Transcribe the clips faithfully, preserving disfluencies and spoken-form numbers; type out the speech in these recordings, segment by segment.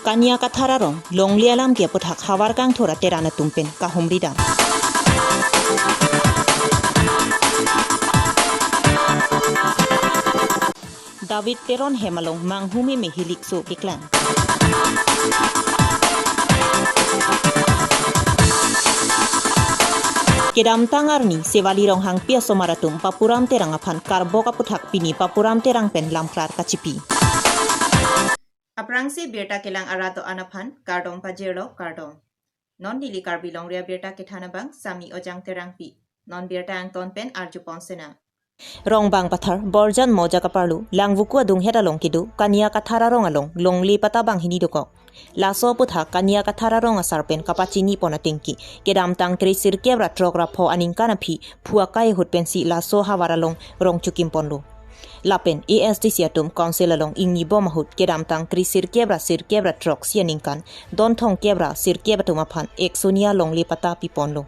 Kania Kathar arong longle alam ke aputhak havar kangthur ateran atum pen kahumri dam. David Teron hem along manghumeme hilikso keklang. Kedamtang arni Sewali Ronghangpi asomar atum Papuram Terang aphan karbok aputhak pini Papuram Terang pen lamklar kachipi. Aphrangsi birta kelang arat do-an aphan kardom pajirlo, kardom. Non neli Karbi Longri abirta kethan abang Sami Ojang Terangpi. Non birta angton pen arjupon sena. Rongbang Pathar, Borjan Mojak aparlu, Langvoku adunghet along kedo Kania Kathar arong along longle patta banghini dokok. Laso aputhak Kania Kathar arong asar pen kapachini pon atengke, kedamtang kresirkep ra throk ra pho aningkan aphi phu akai ahut pensi laso havar along rong chukim ponlo. Lapen A S D C atum Council along ingni bom ahut kedamtang kresirkep ra sirkep ra throksi aningkan don thomkep ra sirkep atum aphan ek sonia longle patta pi ponlo.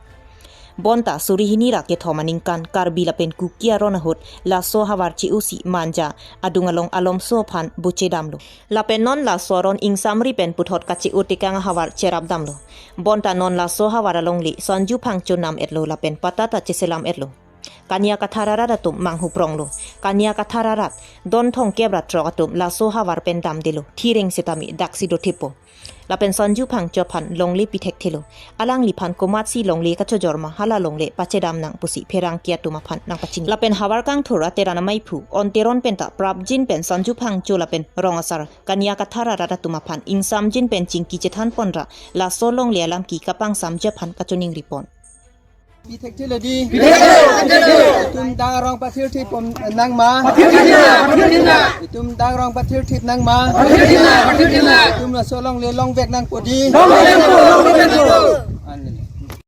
Bonta suri hini ra kethom aningkan Karbi lapen Kuki aron ahut laso havar che-osi Manja adung along alomso aphan buche damlo. Lapen non laso aron ingsamri pen puthot kache-o tekang ahavar cherap damlo. Bonta non laso havar alongle Sonju Phangcho nam etlo lapen patta ta cheselam etlo. Kania Kathar arat atum manghupronglo. Kania Kathar arat don thomkep ra throk atum laso havar pen damdelo. Thireng setame daksi dothepo. Lapen Sonju Phangcho aphan longle pi thekthelo. Alangliphan komatsi longle kachojor ma hala longle pachedam nang pusi pherangke atum aphan nangpachini. Lapen havar kangthur ateran amaiphu On Teron penta prapjin pen Sonju Phangcho lapen rong asar Kania Kathar arat atum aphan ingsamjin pen chingki chethan ponra laso longle alam ke kapangsamji aphan kachoningri pon. Pi thekthelo di. Pi thekthelo, pi thekthelo. Itum dak arong pathirthip pon nang ma. Pathirthip nang, pathirthip nang. Itum dak arong pathirthip nang ma. Pathirthip nang, pathirthip nang. Itum laso longle longvek nangpo di. Longvek nangpo, longvek nangpo. An.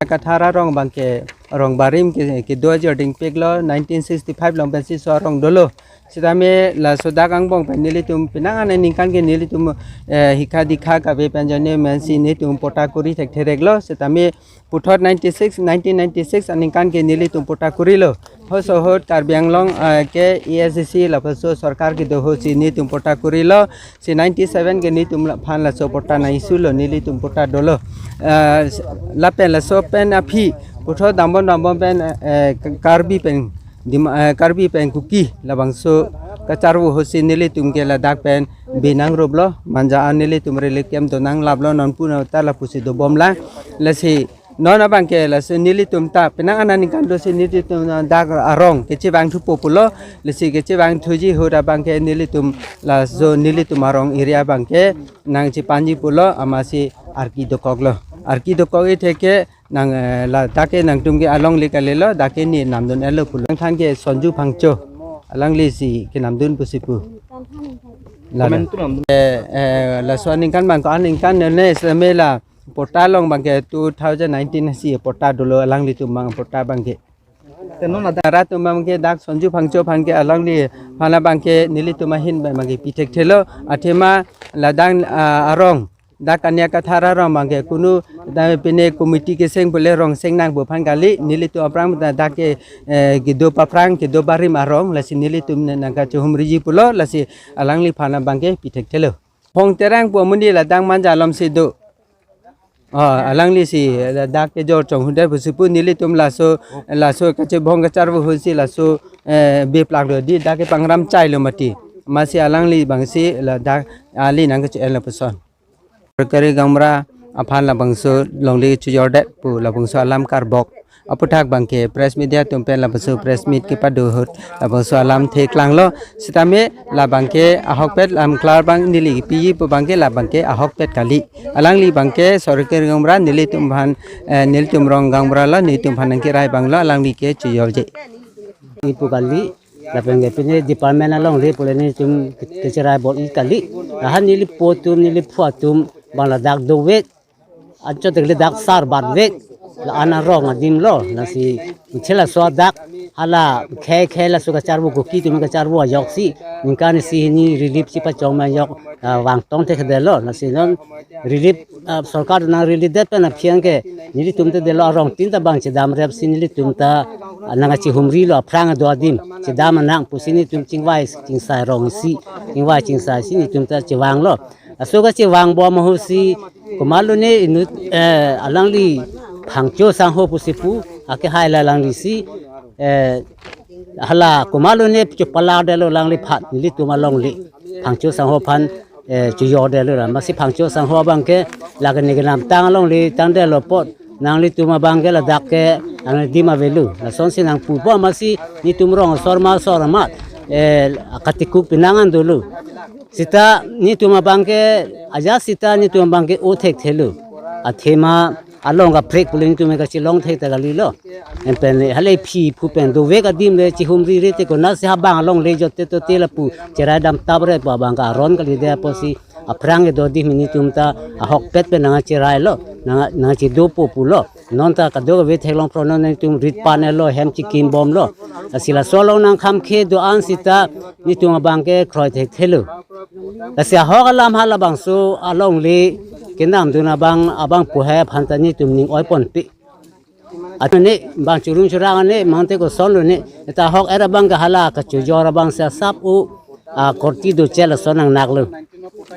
Kathar arong abangke arong barim ke, kedo ajor dingpiklo, nineteen sixty-five along pensi laso arong dolo. Setame laso dak angbong pen nelitum penang anai ningkan ke nelitum, eh, hikha dikha kave pen jane mensi nelitum patta kuri thekthereklo. Setame puthot ninety-six, nineteen ninety-six aningkan ke nelitum patta kurilo. Hoso ahut Karbi Anglong, eh, ke A S D C lapuson sorkar kedo ahutsi nelitum patta kurilo. Si ninety-seven ke nelitum la-, aphan laso patta nang-isulo, nelitum patta dolo. Eh, lapen laso pen aphi puthot dambom dambom pen, eh, Karbi pen Dima, eh, Karbi pen Kuki labangso kacharvo ahutsi nelitum ke ladak pen binang ruplo, Manja an nelitum relief camp donang laplo, non puna uta lapusi dobomlang. Lasi non abangke laso nelitum ta penang anai ningkan dosi nelitum dak arong kechevang thupo pulo, lasi kechevang thuji ahut abangke nelitum laso nelitum arong area abangke nangchepanji pulo, amatsi arki dokoklo. Arki dokok-i theke nang, eh, ladak ke nangtum ke alongle kalilo, dak ke ne namdun-etlo pulo. Nangthan ke Sonju Phangcho, alangli si kenamdun pusi pu. Ladak. Comment tu namdun. Eh, eh, laso aningkan abangke aningkan ne setame la patta along abangke two thousand nineteen si patta dolo, alanglitum abang patta abangke. Te non ladak arat atum abangke dak Sonju Phangcho aphan ke alangliphan abangke nelitum ahin abangke pi thekthelo, athema ladak, ah, arong dak Kania Kathar arong abangke kunu da pine committee keseng pule rong seng nang pu aphan kali, nelitum aphrang da dak ke, eh, kedo paphrang kedo barim arong, lasi nelitum ne nangkachehumriji pulo, lasi alangliphan abangke pi thekthelo. Phong Terang pu amonit ladak Manja alomsi do. Ah, alangli si, eh, dak kejor chonghudar pusi pu nelitum laso, laso kachebong kacharvo ahutsi laso, eh, biplak lo di dak ke pangram chailo mati. Amatsi alangli abangsi ladak ali nangkache-enlo puson. Sorkari gaonbura aphan labangso longle chojordet pu labangso alam karbok aputhak abangke press media atum pen labangso press meet kepado ahut labangso alam theklanglo. Setame labangke ahokpet lamklar abang neli piji pu abangke labangke ahokpet kali. Alangli abangke sorkari gaonbura nelitum aphan, eh, nelitum rong gaonbura lo, nelitum aphan nangkerai abang lo, alangli ke chojorje. Ipu kali, lapen ke pine department alongle pule nelitum kecherai bor-i kali. Lahan neli po atum, neli phu atum, abang ladak dovek. Anchot ke ladak sar batvek, la-an arong adim lo, lasi chela so dak, hala khei khei laso kacharvo Kuki atum kacharvo ajoksi, ningkan isi hini relief chepachong ma ajok, ah, vangtong thekthedetlo, lasi non relief, ah, sorkar nang relief det pen aphi anke, nelitum te delo arong tin ta abang chedamrepsi nelitum ta, ah, nangkachehumrilo aphrang do adim, chedam nang pusi nelitum chingvai chingsai rong isi, chingvai chingsai si nelitum ta chevanglo. Laso kachevang bom ahut si komatlo ne inut, eh, alangli Phangcho sangho pusi pu, akehai la alanglisi, eh, hala komatlo ne chepala detlo alangliphan, nelitum alongle Phangcho sangho aphan, eh, chejor detlo ra. Amatsi Phangcho sangho abangke lake ne kenamtang alongle tangdetlo apot, nanglitum abangke ladak ke angdeng avelo. Lasonsi nangpu bom amatsi netum rong asor ma asor amat, eh, katikuk pinang an dolo. Seta netum abangke ajat seta netum abangke o thekthelo. Athema along kaprek pule netum kachelong thek ta kalilo. Lapen hale phi phu pen dovek adim le chihumri rete konatsi habang alongle jote tote lapu cherai dam tap re pu abangke aron kalidet apotsi aphrang kedo adim netum ta ahokpet pen nangcherailo, nang, nangchedopo pulo. Non ta kadokave theklong pro non netum rit pan-etlo, hem chikim bomlo. Lasi laso along nangkhamkhe do-an seta netum abangke kroi thekthelo. Lasi ahok alam ha labangso alongle kenamdun abang, abang pu hai aphan ta netum ning oiponpe. Atne bang churun churang ne mangte kosonlo ne. Ta ahok era abangke hala kachejor abang si asap o, a, korti do chel ason nangnaklo.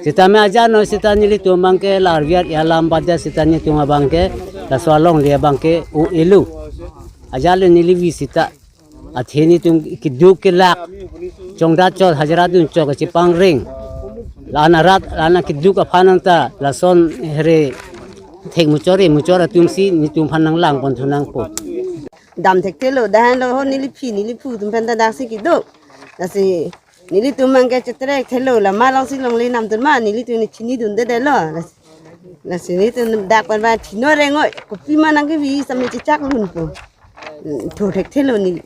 Seta me ajat noi seta nelitum abangke larviar alam badia seta netum abangke laso alongle abangke o-elo. Ajat le neli vi seta. Athe netum keduk kelak chongdat chot hajira dun chot kachepangreng. La-an arat la-an keduk aphan anta lason here thek muchor re muchor atumsi netum aphan nanglang pon thu nangpo. Dam thekthelo, dahenlo ho neli phi neli phu atum pen ta daksi kedo. Lasi nelitum abangke chetrek thelo, la ma alongsi longle namdun ma, nelitum ne chinidundedetlo. Lasi, lasi netum dak pen ba thino reng oi, kopima nangkevi sami chechak lunpo. Thu thekthelo neli.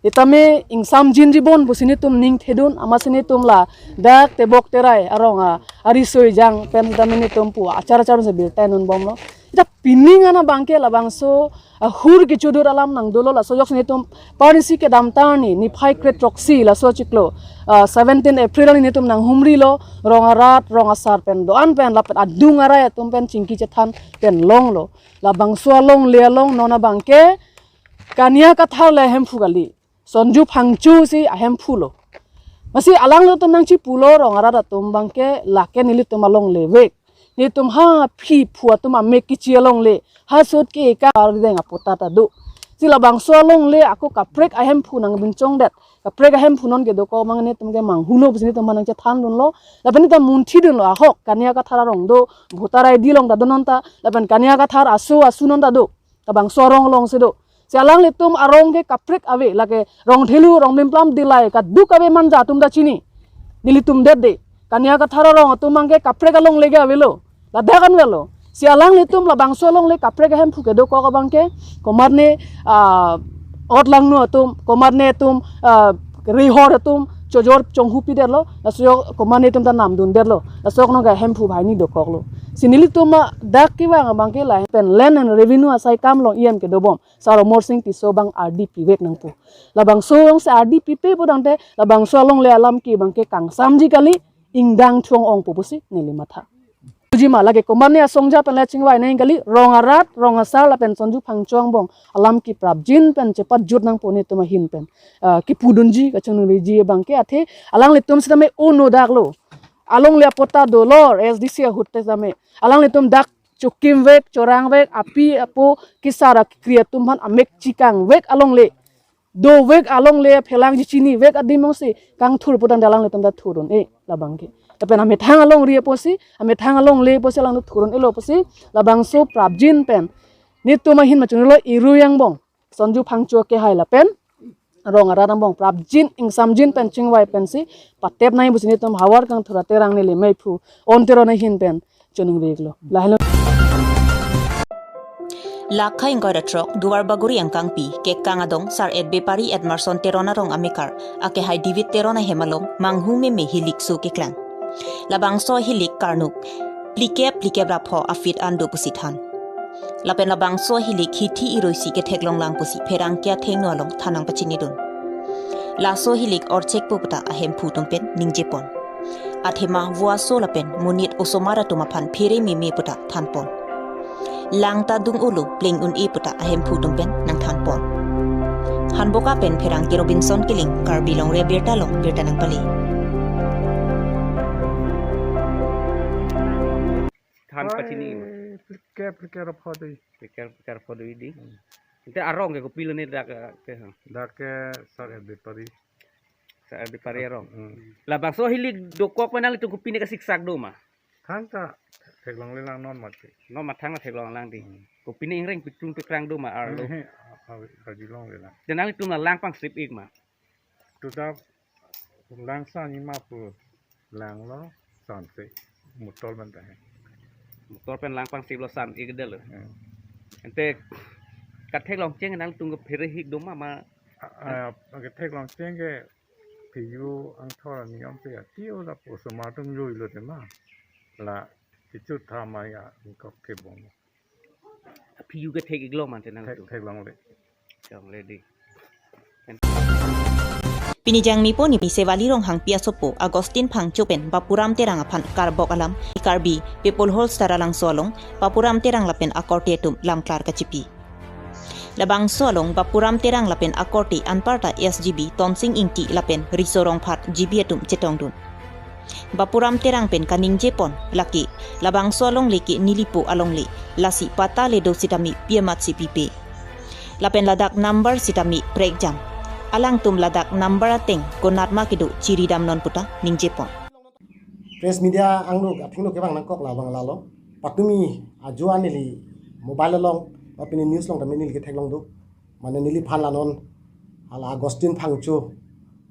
Sitame ingsamjin jibon pusi netum ning thedun, amatsi netum ladak tebok terai arong a, ariso ejang pen sitame netum pu achar achar se birta enun bomlo. Seta pining an abangke labangso ahur kechodur alam nangdolo, laso ajoksi netum parnisi kedamtang arni niphai kre throksi laso chiklo, ah, seventeen April arni netum nanghumrilo, rong arat, rong asar pen do-an pen lapen adung arai atum pen chingki chethan pen longlo. Labangso alongle along non abangke Kania Kathar le ahemphu kali. Sonju Phangcho si ahemphulo. Amatsi alanglitum nangchipulo rong arat atum abangke lake nelitum alongle vek. Netum ha phi phu atum amek kechi alongle. Ha sot ke ka ardeng apotta ta do. Si labangso alongle ako kaprek ahemphu nangbinchongdet. Kaprek ahemphu non kedokok abang netum ke manghulo pusi netum aphan nangchethandunlo. Lapen netum munthidunlo ahok Kania Kathar arong do. Voter I D along ta do non ta. Lapen Kania Kathar aso asu non ta do. Labangso arong alongsi do. Si alanglitum arong ke kaprek ave, lake Rongthelu, Rongbimplam, Dillai, kadokave Manja atum ta chini. Nelitum det de. Kania Kathar arong atum abangke kaprek alongle ke avelo. Ladak an avelo. Si alanglitum labangso alongle kaprek ahemphu kedokok abangke, komatne, ah, Ot Langno atum, komatne atum, ah, Rihor atum, chojor chonghu pidetlo, laso komatne atum ta namdundetlo, laso nong ke ahemphu banghini dokoklo. Si nelitum dak kevang abangke lapen Land and Revenue asai kam along E M kedobom Sar Amarsing Tisso abang ardi pivek nangpo. Labangso alongsi ardi pipe putangte labangso alongle alam ke abangke kangsamji kali, ingdeng thong ongpo pusi neli matha. Jima lake komatne asongja pen le chingvai nang kali, rong arat, rong asar lapen Sonju Phangcho angbong alam ke prapjin pen chepajut nangpo netum ahin pen. Ah, kipudunji kachonungriji abangke athe alanglitum sitame o-no daklo. Alongle apotta dolor S D C ahut te sitame. Alanglitum dak chokim vek, chorang vek, api apo kesar akri atum aphan amek chikang vek alongle. Dovek alongle phelangji chini vek adim alongsi kangthur putangte alanglitum ta thurdun-e labangke. Lapen amethang alongri apotsi, amethang alongle apotsi alanglitum thurdun-elo apotsi labangso prapjin pen netum ahin machunlo Irui angbong Sonju Phangcho kehai lapen rong arat angbong prapjin ingsamjin pen chingvai pensi patep nai pusi netum havar kangthur Terang neli meiphu Onteron ahin pen chonungrilo. Lahelo. Lakha ingkoi ra throk Duarbagori angkangpi, Kekang adong Sar et Bepari et Marson Teron arong amekar, akehai David Teron ahem along, manghu meme hilik so keklang. Labangso hilik karnuk phlikep phlikep ra pho a-feet an do pusi than. Lapen labangso hilik hithi iroisi ketheklonglang pusi pherangke athengno along than nangpachinidun. Laso hilik orchek pu puta ahemphu atum pen ningjepon. Athema vo aso lapen monit osomar atum aphan phere meme puta thanpon. Lang ta dung-olo, pleng un-e puta ahemphu atum pen nangthanpon. Hanboka pen pherangke Robinson Killing, Karbi Longri Abirta along birta nangpale. Than pachini ma. Ai, phlikep, phlikep apot dei. Phlikep, phlikep apot dei dei. Hmm. Ante arong ke kopilo ne dak ke, ha? Dak ke Sar Erdepari. Sar Erdepari arong. Hmm. Labangso ahili dokok pen nanglitum kopine kasiksak do ma? Thangta theklonglelang non mati. Non ma thangta theklonglelang dei. Hmm. Kopine ingreng pikrung pikrang do ma arlo? He, he, a-, a-, arjulonglelang. Te nanglitum la lang pangsip ik ma? Tuta lang san ima pu langlo sanse motor man ta he. Motor pen lang pangsiplo san ik delo. Hmm. Ante katheklong cheng nangtum ke phere hik do ma ma? A, a, katheklong cheng ke piyu angthor ani om pe ati o la poso ma tum yoi lo te ma. La kichu tha ma ya kok ke bong. Piyu ke thek iklo ma te nang Thek, tu. Theklongle. Theklongle dei. Pini jangmipo ni Sevali Ronghangpi asopo Augustine Phangcho pen Bapuram Terang aphan karbok alam, Karbi People Hall Taralangso along Bapuram Terang lapen akorte atum lamklar kachipi. Labangso along Bapuram Terang lapen akorte anparta S G B Tonsing Ingti lapen Riso Rongphat G B atum chetongdun. Bapuram Terang pen kaningje pon, lake labangso alongle ke nelipo alongle, lasi patta le do sitame pi amatsi pipe. Lapen ladak number sitame prekjam. Alangtum ladak number ateng konatma kedo chiridam non puta ningje pon. Press media angno athengno kevang nangkok labang lalo. Patumi ajo anili mobile along, pini news along tame neli ketheklong do. Mane neliphan la non hala Augustine Phangcho,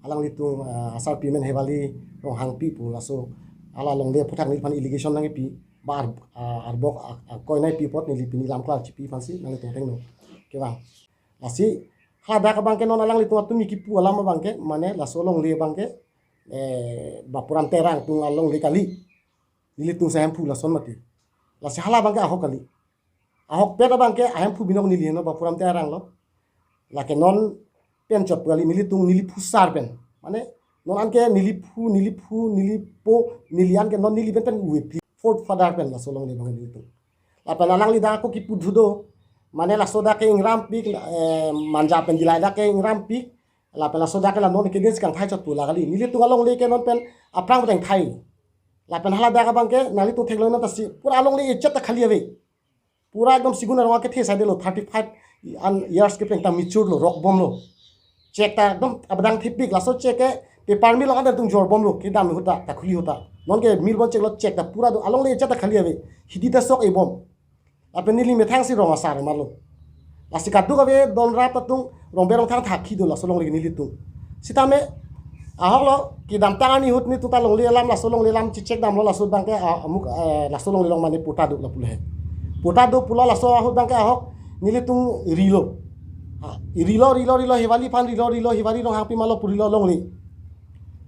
alanglitum, ah, asarpi men Sevali Ronghangpi pu laso hala longle aphuthak neliphan allegation nangkepi, ba ar-, ah, arbok, ah, ah, koi nangpi apot neli pini lamklar chipi aphansi nanglitum athengno kevang. Lasi hadak abang ke non alanglitum atum kipu alam abang ke, mane laso longle abang ke, eh, Bapuram Terang atum alongle kali. Nelitum si ahemphu lason mati. Lasi hala abang ke ahok kali. Ahokpet abang ke ahemphu binong neli henlo, Bapuram Terang lo. Lake non pen chot pu kali, nelitum neli phusar pen. Mane non anke neli phu, neli phu, neli po, neli anke non neli pen pen uwe phli. Fourth father pen laso longle abang nelitum. Lapen alangli dak ako kipu thu do. Mane laso dak ke ingrampik, eh, Manja pen Dillai dak ke ingrampik. Lapen laso dak ke la non ke din si kangthai chot pu la kali. Nelitum alongle ke non pen aphrang pen thai. Lapen hala dak abang ke nanglitum theklong nang ta si pura alongle echat ta khali ave. Pura ekdom sigun arong akethe saide lo, thirty five an years ke peng ta mature lo, rokbom lo. Chek ta ekdom abdang thepik, laso chek ke paper mill along atum jorbom lo, kedam ahut ta, ta khuli ahut ta. Non ke mill bon cheklo, chek ta pura do, alongle echat ta khali ave. Hidi ta sok ebom. Lapen neli methang si rong asar ma lo. Lasi kadokave don rat atum rong berong thang thak khi do laso longle nelitum. Sitame ahok lo kedamtang arni ahut nelitum ta longle alam, laso longle alam chechek damlo, laso abang ke, ah, amuk, eh, laso longle along mane patta do lapu le. Patta do pulo laso ahut abang ke ahok nelitum rilo. Ah, rilo, rilo, rilo, Sevali aphan rilo, rilo, Sevali Ronghangpi ma lo pu rilo longle.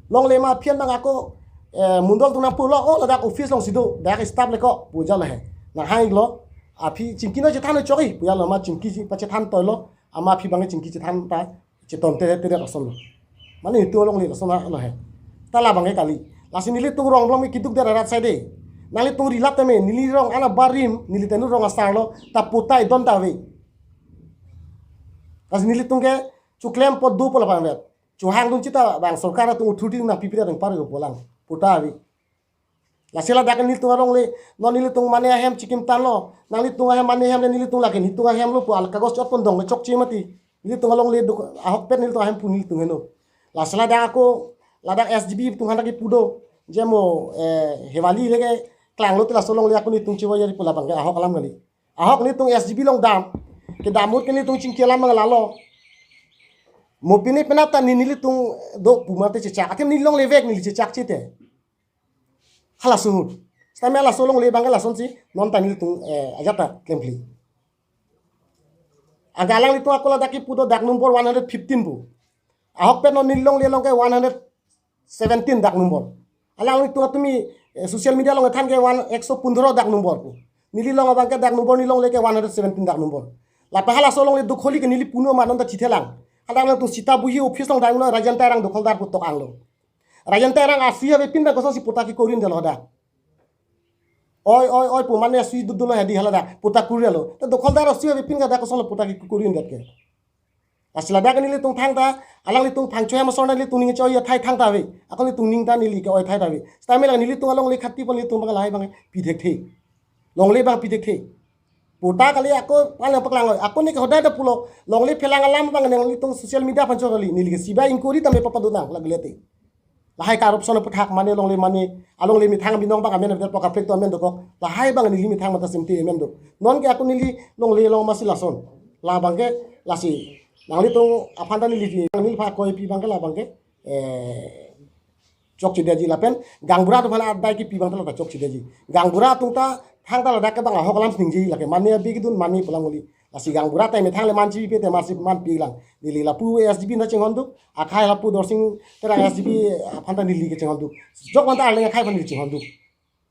Longle ma aphi an abang ako, eh, mondol atum nangpulo, o ladak office alongsi do, dak staff le ko, pu jalo he. Nanghang iklo, aphi chingki no chethan chok-i, pu jalo ma chingki si pachethan toilo, ama aphi abang chingki chethan ta, cheton tere tere ason lo. Mane itum alongle ason lo he. Ta la abang ke kali. Lasi nelitum rong blong keduk der arat saide. Nanglitum rilap tame, neli rong ana barim, neli tenu rong asar lo, ta patta edon ta ave. Lasi nelitum ke, choklem apot do pu la abang vet. Chohang dun chita abang sorkar atum authority nangpipe ta nangpar ko pu lang. Patta ave. Lasi ladak nelitum alongle, non nelitum mane ahem chikim tanlo. Nanglitum ahem mane ahem le nelitum lake nelitum ahem lo pu al kagos chot pon dong le chokche mati. Nelitum alongle duk ahokpet nelitum ahemphu nelitum henlo. Lasi ladak ako, ladak S G B atum aphan ta kipu do. Je mo, eh, Sevali le ke klanglo te laso longle ako nelitum chewa yari pu la abang ke ahok alam kali. Ahok nelitum S G B along dam. Kedam ahut ke nelitum chingki alam abang lalo. Mo pine penap ta ne nelitum do pu mate chechak. Akhir neli longle vek neli chechak chete. Halaso ahut. Sitame laso longle abang ke lasonsi non ta nelitum, eh, ajat ta klemkle. Aga alanglitum ako ladak kipu do dak number one hundred fifteen pu. Ahokpet non neli longle along ke one hundred seventeen dak number. Alanglitum atumi, eh, social media along than ke one ekso pundro dak number pu. Neli along abang ke dak number neli longle ke one hundred seventeen dak number. Lapen halaso longle dokholi ke neli punu ma non ta chithelang. Hadak nangtum sita buhi office along dang no Rajan Terang dokholdar pu tok anglo. Rajan Terang asui avepin ta kosonsi patta kekurin detlo hadak. Oi, oi, oi, pu mane asui dudul lo hedi hala dak, patta kurin lo. Ta dokholdar asui avepin ke dak koson lo patta kekurin det ke. Lasi ladak nelitum thangta, alanglitum Phangcho hem asor nelitum ning choi athai thangta ave. Ako nelitum ning ta neli ke-oi athai ta ave. Sitame la nelitum alongle khati pon nelitum abang lahai abang pi thekthe. Longle abang pi thekthe. Patta kali ako palang paklang ako ne ke hodai ta pulo. Longle phelang alam abang nanglitum social media aphan chot kali. Neli ke sibai inquiry tame papadunang lagle te. Lahai corruption aputhak mane longle mane alongle methang binong abang amen avedetpo kaprek atum amen dokok. Lahai abang neli methang mata simti amen do. Non ke ako neli longle along masi lason. Labang ke lasi. Nanglitum aphan ta neli neli pha koi pi abang ke labang ke. Eh, chokche detji lapen gaonbura atum aphan adai kipi abang ta lo ta chokche detji. Gaonbura atum ta thangta ladak ke abang ahok alam siningje lake mane abi kedun mane pulang uli. Lasi gaonbura ta methang le manji pe te masi manpi lang. Neli lapu S D P na chinghon duk. Akhai lapu Dorsing Terang S D P aphan ta neli ke chinghon duk. Jok aphan ta arleng akhai aphan neli chinghon duk.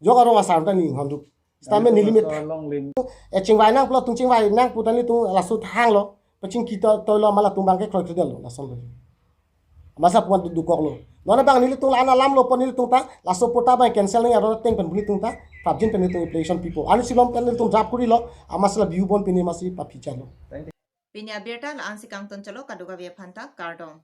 Jok arong asar ta neli chinghon duk. Sitame neli met. Longle. E chingvai nang pulo tung chingvai nang pu ta nelitum laso thang lo. Pachingki to toilo ma latum abang ke kroikre detlo lason lo. Masa puan dukok lo. Non abang nelitum la-an alam lo pon nelitum ta laso patta abang cancel nang aro teng pen nelitum ta prapjin pen nelitum application pipo. Ani silom pen nelitum draft korilo. Amat si la biu bon pini masi paphi chalo. Pini abirta la-an si kangton chalo kadokave aphan ta kardom.